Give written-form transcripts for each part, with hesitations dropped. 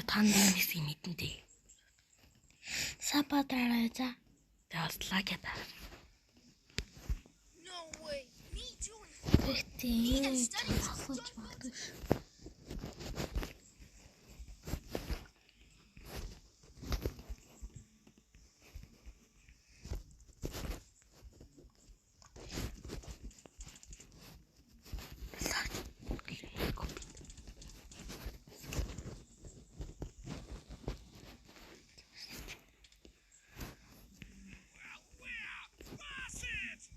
Танд энэ хэсгийг мэдэн дээ. Sub дараарай за. Тэгээ бас like дараа. No way. Me doing Гэхдээ авах магадгүй шүү. Like, comment. Pass it!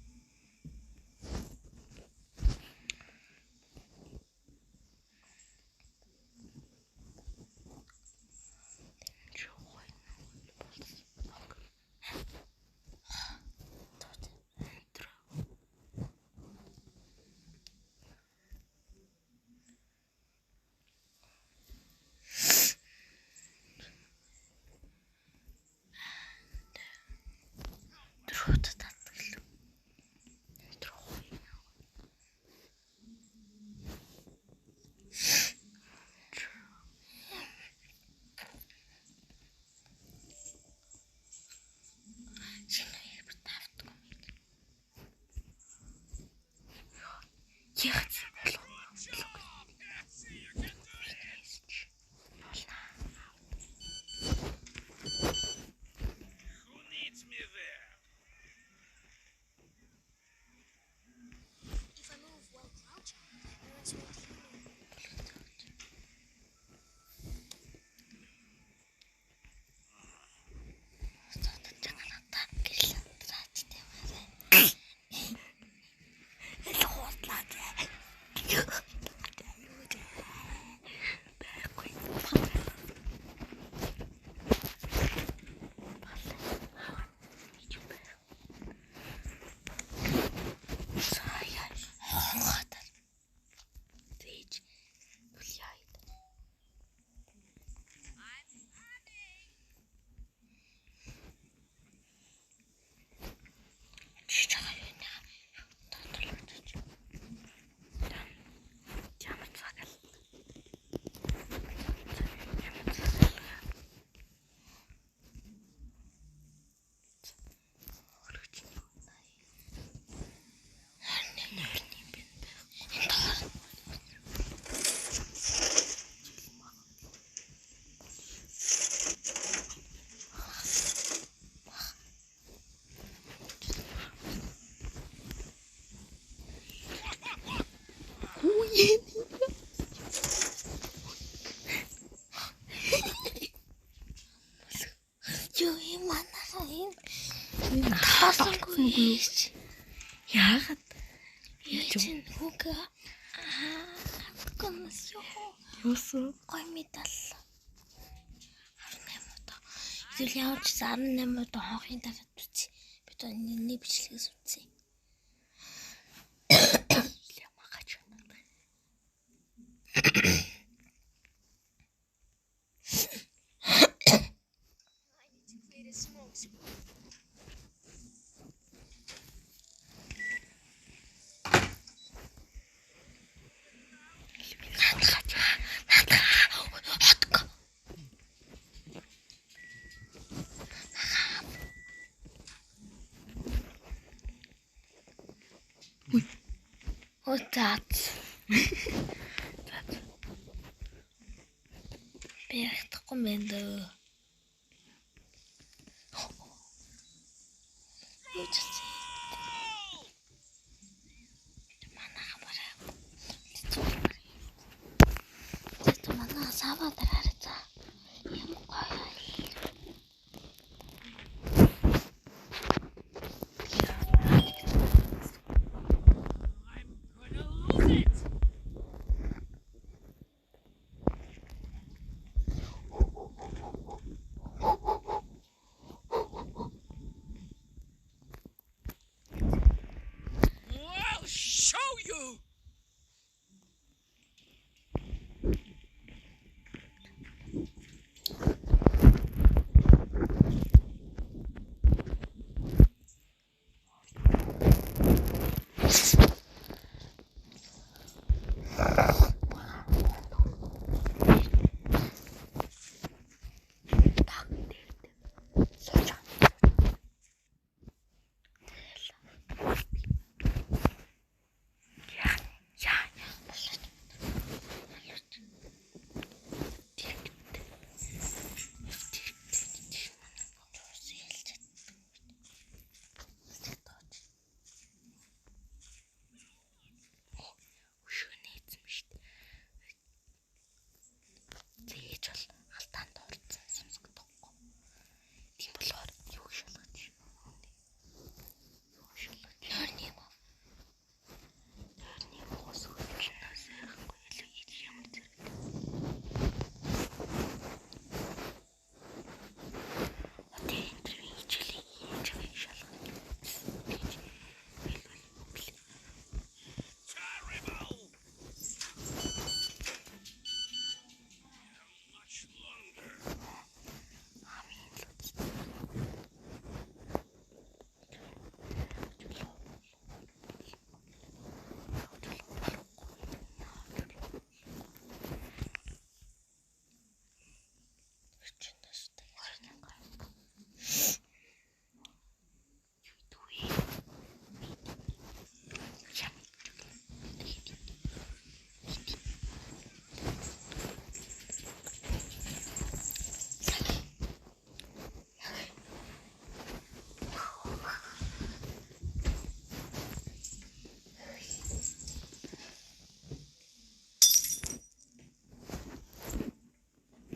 Дөрөв татдаг л. Дөрөв. Шинэ үеэр бүр тавддаг юм. Яац болов. See you can do it! Who needs me there? If I move while crouching, parents won't hear me. Цаатаж байгаа надаа гэрэл андраач тавиарай. Эл хуудлаа. Байхгүй. Сая хонготор. Тэгж үл яа. Чи чагаа юу нэ? Таталгаж. Ямар цаг л. Ямар цаг л. Хөрөж нь. Харин Нойрны юм байна байх. энэ доор Үгүй. юу юм манайхаа энэ Энэ таасангүй ийч. Яагаад? Юу чинь хүүг аа гомс юу Юусэн? гой медаль 18 удаа. Эсвэл ямар ч гэсэн 18 удаа хонхын дараа үзье. Би одоо нэг бичлэгээс үзье. Ямаагач байна. I need to create a smoke screen. Наадах наадах хотго. Оо заац. За. Би яхдахгүй юм байна дөө. Юу ч гэсэн. Манайха барай. Тэт манай сава дараарай за. Юм гоё айл. I'm gonna lose it!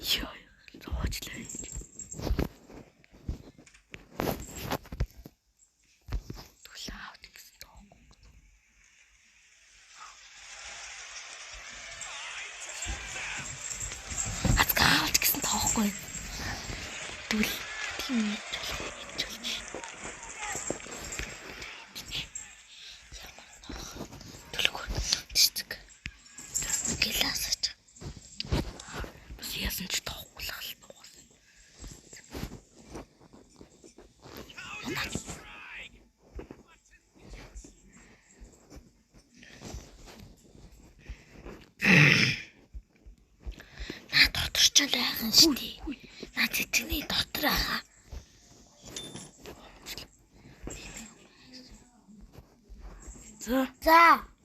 Йоо, зоочлаа. Түлээ авч гэсэн тоохгүй. Ацгаа авч гэсэн тоохгүй. Түл тийм болох гэж болж. Ямар нөх. Түлхүү. Цэцэг. Гэласаж. Бас яасан ч тоохгүй л хал нугас. Counter-strike! What an idiot. Наа дотор ч л байгаа юм шүү дээ. Наа цэцэгний дотор байгаа. За. За.